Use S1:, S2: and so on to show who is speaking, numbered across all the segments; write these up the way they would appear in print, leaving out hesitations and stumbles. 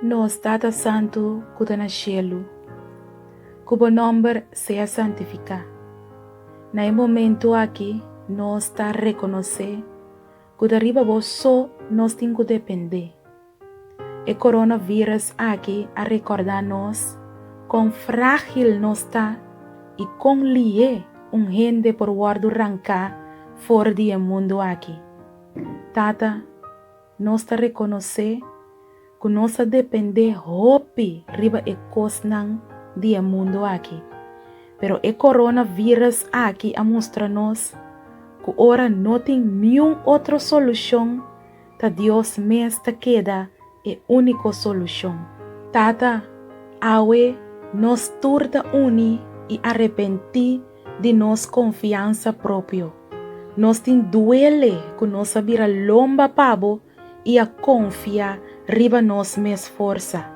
S1: Nos Tata Santu ku ta na shelu, ku bo nòmber sea santifiká. Na e momentu aki nos ta rekonosé ku ta riba bo so nos tin ku dependé. E coronavirus aki a rekordá nos kon frágil nos ta i kon lihé un hende por wòrdu ranká for di e mundu aki. Tata, Nos ta rekonosé ku nos a dependé hopi riba e kosnan di e mundu aki. Pero e korona vírus aki a mustra nos ku ora no tin niun otro solushon, ta Dios mes ta keda e úniko solushon. Tata, awe nos tur ta uni i arepentí di nos konfiansa propio. Nos tin duele ku nos a bira lomba pa bo i a konfia riba nos mes forsa.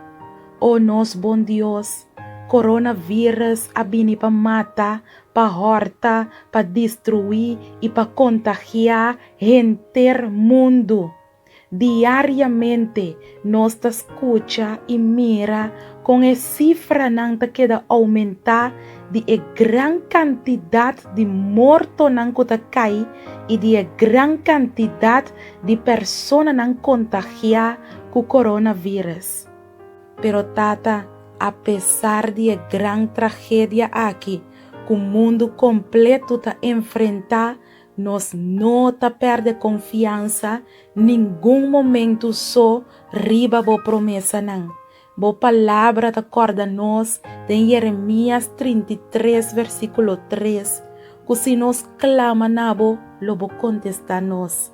S1: O nos bon Dios, coronavirus a bini pa mata, pa hòrta, pa destruí i pa kontagiá henter mundu. Diariamente nos ta skucha i mira kon e sifranan ta keda oumentá di e gran kantidat di mortonan ku ta kai i di e gran kantidat di personanan kontagiá ku coronavirus. Pero Tata, apesar di e gran tragedia aki ku mundu kompletu ta enfrentá, Nos no ta pèrdè konfiansa ningun momentu so riba bo promesanan. Bo Palabra ta kòrda nos den Jeremias 33 versíkulo 3 ku si nos klama na bo, lo bo kontestá nos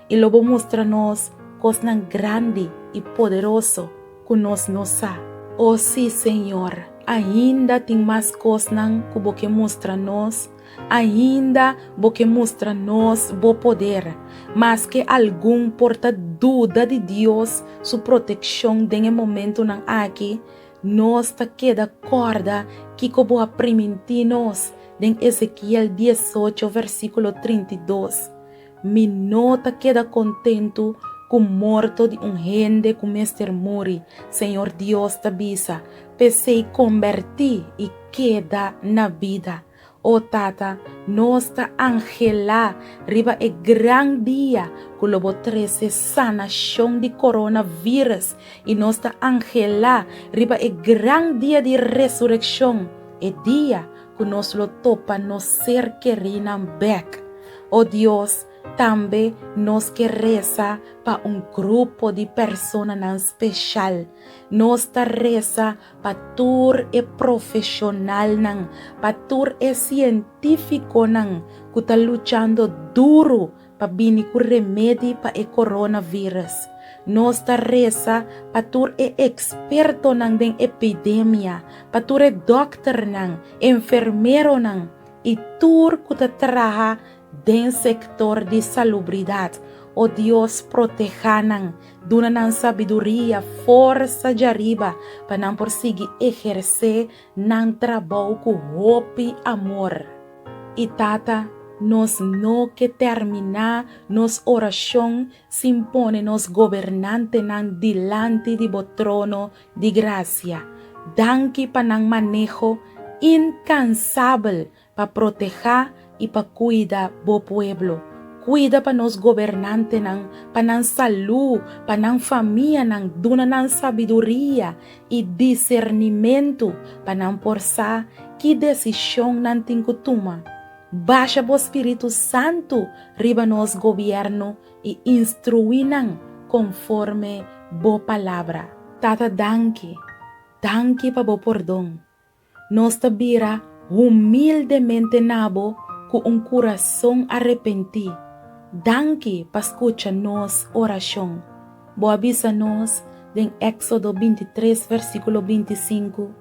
S1: i lo bo mustra nos kosnan grandi i poderoso ku nos no sa. O sí, Señor, ainda tin mas kosnan ku bo ke mustra nos. Ainda bo ke mustra nos bo poder, maske algun por ta duda di Dios su protekshon den e momentunan aki, nos ta keda kòrda kiko bo a primintí nos den Ezekiel 18 versíkulo 32, Mi no ta keda kontentu ku morto di un hende ku mester muri, Señor Dios ta bisa, p'esei kombertí i keda na bida. O Tata, nos ta anhelá riba e gran dia ku lo bo trese sanashon di coronavirus i nos ta anhelá riba e gran dia di resurekshon, e dia ku nos lo topa nos ser kerínan bèk. O Dios, tambe nos ke resa pa un grupo di personanan speshal. Nos ta resa pa tur e profeshonalnan, pa tur e sientífikonan ku ta luchando duru pa bini ku remedi pa e coronavirus. Nos ta resa pa tur e ekspertonan den epidemia, pa tur e dòkternan, enfermeronan i tur ku ta traha den sektor di salubridat. O Dios, protehá nan, duna nan sabiduria, forsa djariba pa nan por sigui ehersé nan trabou ku hopi amor. I Tata, nos no ke terminá nos orashon sin pone nos gobernantenan dilanti di bo trono di grasia. Danki pa nan maneho inkansabel pa protehá i pa kuida bo pueblo. Kuida pa nos gobernantenan, pa nan salú, pa nan famianan, duna nan sabiduria i disernimentu pa nan por sa ki desishon nan tin ku tuma. Basha bo spiritu santu riba nos gobièrnu i instruí nan konforme bo palabra. Tata danki, danki pa bo pordon. Nos ta bira humildemente na bo ku un kurason arepentí. Danki pa skucha nos orashon. Bo a bisa nos den Éksodo 23 versíkulo 25,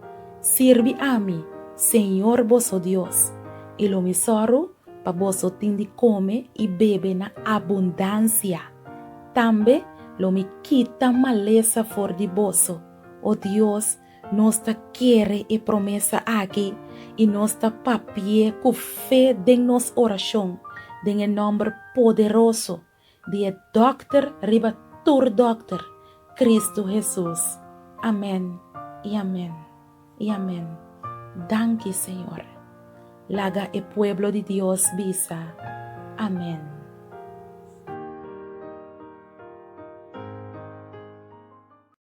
S1: Sirbi ami, Señor boso Dios, i lo mi sòru pa boso tin di kome i bebe na abundansia. Tambe lo mi kita malesa for di boso. O Dios, Nos ta kere e promesa aki i nos ta papi'é ku fe den nos orashon, den e nòmber poderoso di e Dòkter riba tur dòkter, Kristu Hesus. Amèn i amèn i amèn. Danki, Señor. Laga e pueblo di Dios bisa, Amèn.